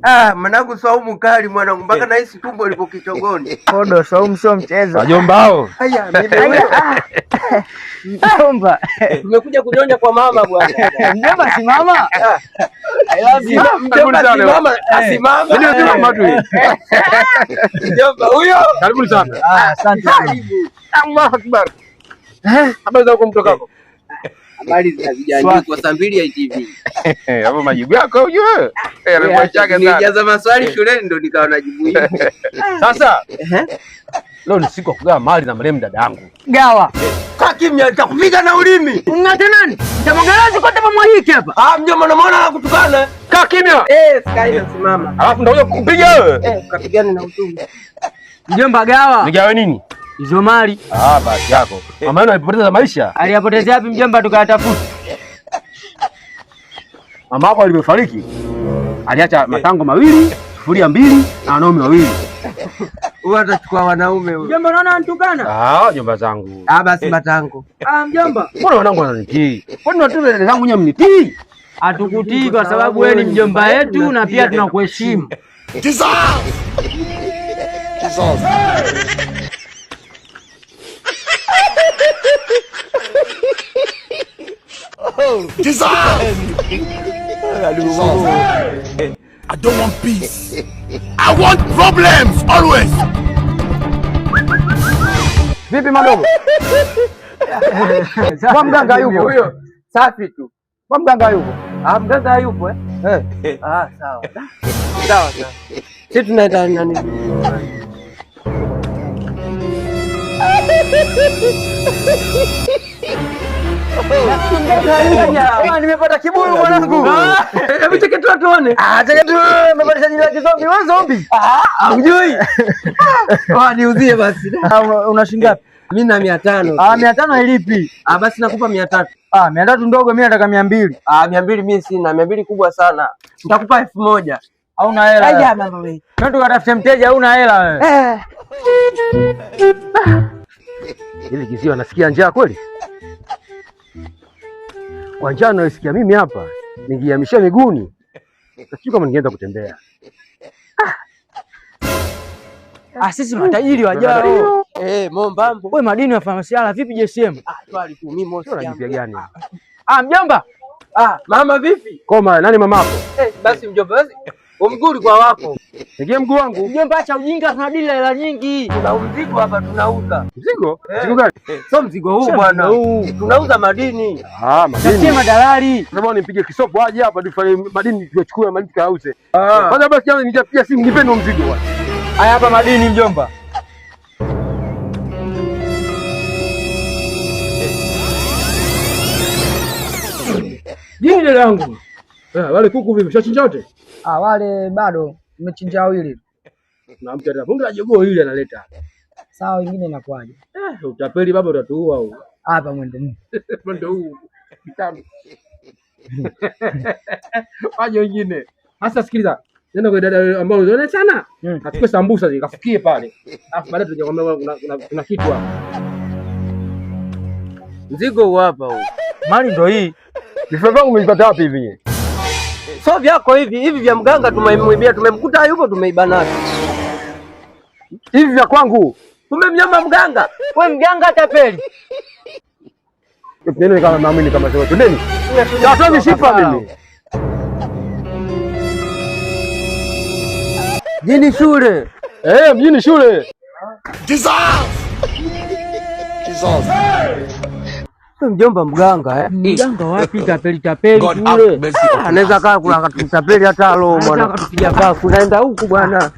Ah, mwanangu swaumu kali mwanangu mpaka nahisi tumbo liko kichogoni. Kodo swaumu sio mchezo. Wajomba hao. Haya, mimi wewe. Mjomba. Tumekuja kunyonya kwa mama bwana. Mjomba simama. I love you. Mjomba simama, asimama. Mimi ndio mama tu. Mjomba huyo. Karibuni sana. Ah, asante. Karibu. Allahu Akbar. Habari za huko mtokako? Habari hazijaandikwa saa 2 ya ITV. Hapo majibu yako ujue. Anakuachaga sana. Nilijaza maswali shuleni ndo nikawa najibu hivi. Sasa leo ni siku ya kugawa mali na marehemu dada yangu. Gawa. Kaa kimya nitakupiga na ulimi. Ung'ate nani? Nitamwangalazi kote pamwagike hapa. Ah, mjomba namuona anakutukana. Kaa kimya. Sikai simama. Alafu ndio kuja kukupiga wewe. Ukapigana na uchumi. Mjomba gawa. Nigawe nini? Hizo mali. Ah, basi yako. Mama yenu alipoteza maisha. Aliyapotezea wapi mjomba tukayatafuta? Mama yako alipofariki aliacha matango mawili, sufuria mbili na wanaume wawili. Huyu atachukua wanaume huyu. Mjomba unaona anitukana? Ah, jomba zangu. Ah, basi matango. Ah, mjomba. Mbona wanangu wananitii? Kwani watoto dada zangu nyewe mnitii? Hatukutii kwa sababu wewe ni mjomba wetu na pia tunakuheshimu. Jesus! Jesus! Jesus! I don't want peace. I want problems always. Vipi madogo? Kwa mganga yupo. Huyo safi tu. Kwa mganga yupo. Ah, mganga yupo eh? Ah, sawa. Sawa sawa. Sisi tunaenda nani? Ah, nimepata kibuyu mwanangu. Hebu cheke tu tuone. Ah, cheke tu umepata jina la kizombi, wewe zombi. Ah, hujui? Ah, niuzie basi. Ah, una shilingi ngapi? Mimi na 500. Ah, 500 hailipi. Ah, basi nakupa 300. Ah, 300 ndogo, mimi nataka 200. Ah, 200 mimi sina, 200 kubwa sana. Nitakupa 1000. Hauna hela. Haya mama wewe. Twende tukatafute mteja, hauna hela wewe. Hivi kisiwa nasikia njaa kweli? Kwa njaa nayosikia mimi hapa, ningehamishia miguuni. Sijui kama ningeenda kutembea. Ah, sisi matajiri wajao. Mombambo. Wewe madini ya farmasiala vipi JSM? Ah, twali tu mimi mosi. Sio najipia gani? Ah, mjomba. Ah, mama vipi? Koma, nani mamako? Basi mjomba basi. Umguri kwa wako. Nigie mguu wangu. Mjomba acha ujinga, tuna dili la hela nyingi. Tuna mzigo hapa tunauza. Mzigo? Mzigo gani? Sio mzigo huu bwana. Tunauza madini. Ah, madini. Tafutie madalali. Sasa nimpige kisopo aje hapa tufanye madini tuchukue madini tukauze. Kwanza basi jamani nitapiga simu nipeni huo mzigo bwana. Haya hapa madini mjomba. Jini dada yangu. Wale kuku vipi? Ushachinja wote? Ah, wale bado nimechinja wawili. Na mtu atafunga jogoo hili analeta. Sawa, wengine inakuaje? Utapeli baba utatuua huo. Hapa mwende. Mwendo huu. Kitabu. Waje wengine. Sasa sikiliza. Nenda kwa dada ambao unaona sana. Achukue sambusa zile kafukie pale. Alafu baadaye tutakwambia kuna kitu hapa. Mzigo huu hapa huu. Mali ndo hii. Vifaa vyangu umevipata wapi hivi nyie? Sio vyako hivi, hivi vya mganga tumemwibia, tumemkuta yupo tumeiba nacho. Hivi vya kwangu. Tumemnyama mganga. Wewe mganga tapeli. Nini kama naamini kama sema twendeni. Natoa mishipa mimi. Jini shule. Mjini shule. Jesus! Jesus! Mjomba mganga eh. Mganga wapi tapeli tapeli God kule. have mercy upon Anaweza us. kaa kuna katutapeli hata alo bwana. Anataka kutupiga Kaa kunaenda huku bwana.